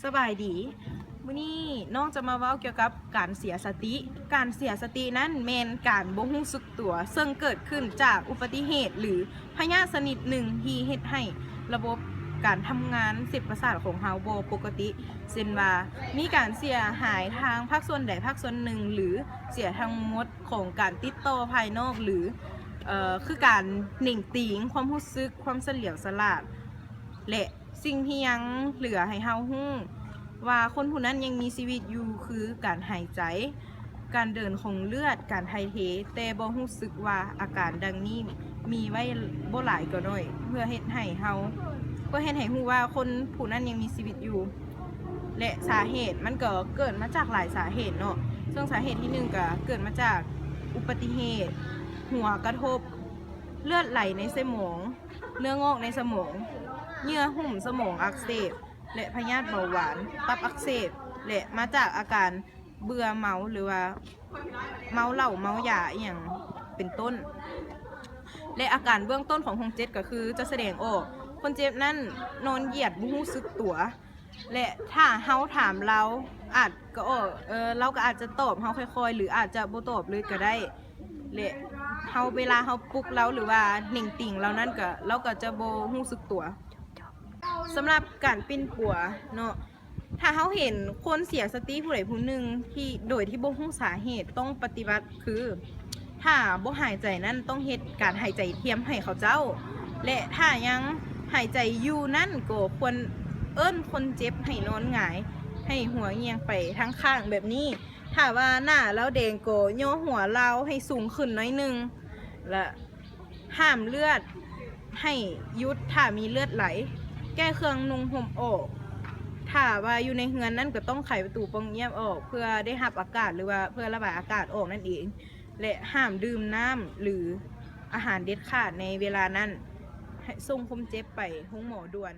ສະບາຍດີ ມື້ນີ້ນ້ອງຈະມາເວົ້າກ່ຽວກັບການເສຍສະຕິ. ການເສຍສະຕິນັ້ນແມ່ນການບໍ່ຮູ້ສຶກຕົວ ເຊິ່ງເກີດຂຶ້ນຈາກອຸບັດຕິເຫດ ຫຼື ພະຍາດຊະນິດໜຶ່ງທີ່ເຮັດໃຫ້ລະບົບການທຳງານເສັ້ນປະສາດຂອງເຮົາບໍ່ປົກກະຕິ, ເຊັ່ນວ່າ ມີການເສຍຫາຍທາງພາກສ່ວນໃດພາກສ່ວນໜຶ່ງ ຫຼື ເສຍທັງໝົດຂອງການຕິດຕໍ່ພາຍນອກ ຫຼື ເອີ ຄືການເໜັງຕີງ, ຄວາມຮູ້ສຶກ, ຄວາມສະຫຼຽວສະຫຼາດ ແລະ ສິ່ງທີ່ຍັງເຫຼືອໃຫ້ເຮົາຮູ້ວ່າຄົນຜູ້ນັ້ນຍັງມີຊີວິດຢູ່ ຄືການຫາຍໃຈ, ການເດີນຂອງເລືອດ, ການຖ່າຍເທ, ແຕ່ບໍ່ຮູ້ສຶກວ່າອາການດັ່ງນີ້ມີໄວ້ບໍ່ຫຼາຍກໍໜ້ອຍ ເພື່ອເຮັດໃຫ້ເຮົາ ເພື່ອເຮັດໃຫ້ຮູ້ວ່າຄົນຜູ້ນັ້ນຍັງມີຊີວິດຢູ່. ແລະ ສາເຫດມັນກໍເກີດມາຈາກຫຼາຍສາເຫດເນາະ, ເຊິ່ງສາເຫດທີໜຶ່ງກໍເກີດມາຈາກອຸບັດຕິເຫດ, ຫົວກະທົບ, ເລືອດໄຫຼໃນສະໝອງ, ເນື້ອງອກໃນສະໝອງ, ເຍື່ອຫຸ້ມສະໝອງອັກເສບ ແລະ ພະຍາດເບົາຫວານ, ຕັບອັກເສບ ແລະ ມາຈາກອາການເບື່ອເມົາ ຫຼືວ່າເມົາເຫຼົ້າເມົາຢາອີ່ຫຍັງເປັນຕົ້ນ. ແລະ ອາການເບື້ອງຕົ້ນຂອງຄົນເຈັບກໍຄືຈະສະແດງອອກ, ຄົນເຈັບນັ້ນນອນຢຽດບໍ່ຮູ້ສຶກຕົວ ແລະ ຖ້າເຮົາຖາມລາວອາດກໍອອກ ເອີ ລາວກໍອາດຈະຕອບເຮົາຄ່ອຍໆ ຫຼື ອາດຈະບໍ່ຕອບເລີຍກໍໄດ້ ແລະ ເຮົາ ເວລາເຮົາປຸກລາວ ຫຼືວ່າເໜັງຕີງລາວນັ້ນ ກໍ ລາວກໍຈະບໍ່ຮູ້ສຶກຕົວ. ສຳລັບການປິ່ນປົວເນາະ ຖ້າເຮົາເຫັນຄົນເສຍສະຕິຜູ້ໃດຜູ້ໜຶ່ງທີ່ ໂດຍທີ່ບໍ່ຮູ້ສາເຫດ ຕ້ອງປະຕິບັດຄື ຖ້າບໍ່ຫາຍໃຈນັ້ນ ຕ້ອງເຮັດການຫາຍໃຈທຽມໃຫ້ເຂົາເຈົ້າ ແລະ ຖ້າຍັງຫາຍໃຈຢູ່ນັ້ນ ກໍຄວນເອີ້ນຄົນເຈັບໃຫ້ນອນຫງາຍ ໃຫ້ຫົວງຽງໄປທາງຂ້າງແບບນີ້. ຖ້າວ່າໜ້າລາວແດງ ກໍຍໍຫົວລາວໃຫ້ສູງຂຶ້ນໜ້ອຍໜຶ່ງ ແລະ ຫ້າມເລືອດໃຫ້ຢຸດ ຖ້າມີເລືອດໄຫຼ, ແກ້ເຄື່ອງນຸ່ງຫົ່ມອອກ, ຖ້າວ່າຢູ່ໃນເຮືອນນັ້ນກໍຕ້ອງໄຂປະຕູປ່ອງຢ້ຽມອອກ ເພື່ອໄດ້ຮັບອາກາດ ຫຼືວ່າເພື່ອລະບາຍອາກາດອອກນັ້ນເອງ ແລະ ຫ້າມດື່ມນ້ຳ ຫຼື ອາຫານເດັດຂາດໃນເວລານັ້ນ, ໃຫ້ສົ່ງຄົນເຈັບໄປໂຮງໝໍດ່ວນ.